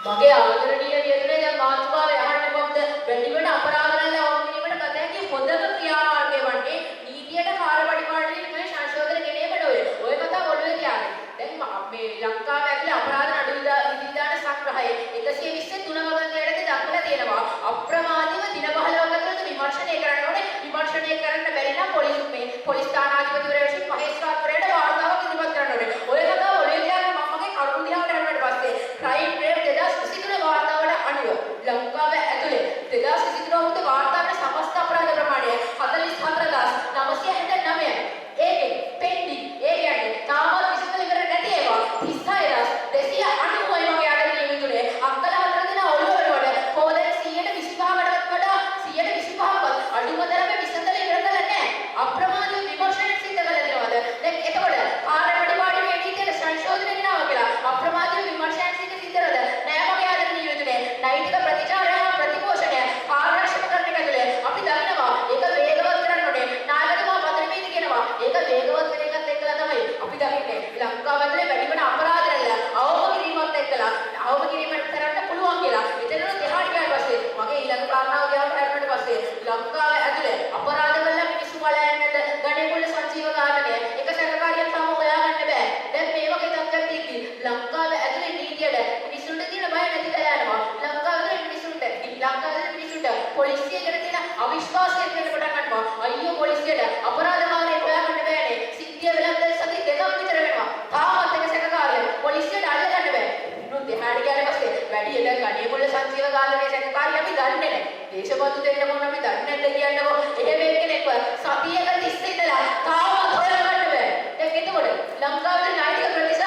මගේ ආදරණීය වියතුනේ, දැන් මාතෘකාව අහන්න මොකද? වැඩි වෙන අපරාධ රැල්ල අවම කිරීමට ගත හැකි හොඳම ක්‍රියාමාර්ගය වන්නේ නීතියට කාර්යපරිපාලනයේ මේ සංශෝධන ගෙනීම නොවේ. ඔය කතාව ඔළුවේ තියාගන්න. දැන් මේ ලංකාව ඇතුලේ අපරාධ නඩු විධිවිධාන සංග්‍රහයේ 123 වගන්ති යටතේ දක්වලා තියෙනවා, අප්‍රමාදීව දින 15ක් ඇතුළත විමර්ශනය කරන්න ඕනේ. විමර්ශනය කරන්න බැරි නම් පොලිස් මේ පොලිස් ස්ථානාධිපතිවරයා විසින් මහේස්ත්‍රාත්වරයාට වාර්තාවක් ඉදිරිපත් කරන්න ඕනේ. ඔය කතාව ඔළුවේ තියාගෙන මම මගේ කරුණු දිහාවට යනවට පස්සේ, ක්‍රයිම් රේට් 2023 වාර්තාවට අනුව ලංකාව ඇතුලේ 2023 අවුරුද්දේ වාර්තා වන සමස්ත අපරාධ ප්‍රමාණය 44,979යි. ඒකෙන් පෙන්ඩිං, ඒ කියන්නේ තාමත් විසඳලා ඉවර නැති ඒවා 36,290යි. මගේ ආදරණීය මිතුරේ, අක්කලා හතර දෙනා ඔළුව වෙනුවට කොහොමද 125කටවත් වඩා, 125ක්වත් අඩුම තරමේ විසඳලා ඉවර කරලා නැහැ. අප්‍රමාදීව විමර්ශනයක් සිද්ධ කරලා දෙනවද? දැන් එතකොට කාර්යපරිපාලනයේ නීතියට සංශෝධන ගෙනාවා කියලා අප්‍රමාදීව විමර්ශනයක් සිද්ධ කරද නෑ. මගේ ආදරණීය මිතුරේ, නෛතික ප්‍රතිචාරය හා ප්‍රතිපෝෂණය කාර්යක්ෂම කරන එක ඇතුලේ අපි දකිනවා ඒක වේගවත් කරන්න ඕනේ. නායකතුමා පදනමේදී කියනවා, ඒක වේගවත් වෙන එකත් එක්කලා තමයි අපි දකින්නේ ලංකාව ඇතුලේ වැඩි වෙන අපරාධ රැල්ල අවම කිරීමත් එක්කලා අවම කිරීමට කරන්න පුළුවන් කියලා. එතනනොත් එහාට ගියාට පස්සේ, මගේ ඊළඟ කාරණාව දිහාට හැරුණාට පස්සේ, ලංකාව ඇතුලේ අපරාධ කළා මිනිස්සු පලා යන්නේ නැද්ද? ගණේගොල්ල සංජීව ඝාතනය, එක සැකකාරියක් තාම හොයාගන්න බෑ. දැන් මේ වගේ තත්ත්වයක් තියෙද්දි ලංකාව ඇතුලේ නීතියට මිනිස්සුන්ට තියෙන බය නැති වෙලා යනවා. ලංකාව ඇතුලේ මිනිස්සුන්ට, ලංකාව ඇතුලේ මිනිස්සුන්ට පොලිසිය ගැන තියෙන අවිශ්වාසය ඇති වෙන්න පටන් ගන්නවා. අයියෝ, පොලිසියට අපරාධකාරයෙක් හොයාගන්න බෑනේ. සිද්ධිය වෙලා දැන් සති 2ක් විතර වෙනවා. තාමත් එක සැකකාරියක් පොලිසියට අල්ලගන්න බෑ. නුත් එහාට ගියාට පස්සේ වැඩි දැන් ගණේගොල්ල සංජීව ඝාතනයේ සැකකාරිය අපි දන්නේ නැහැ. දේශබන්දු දෙන්න මොන අපි දන්නේ නැද්ද කියන්නකෝ. එහෙම එක්කෙනෙක්ව සතියක තිස්සේ ඉඳලා තාමත් හොයාගන්න බෑ. දැන් එතකොට ලංකාවේ නෛතික ප්‍රතිචාර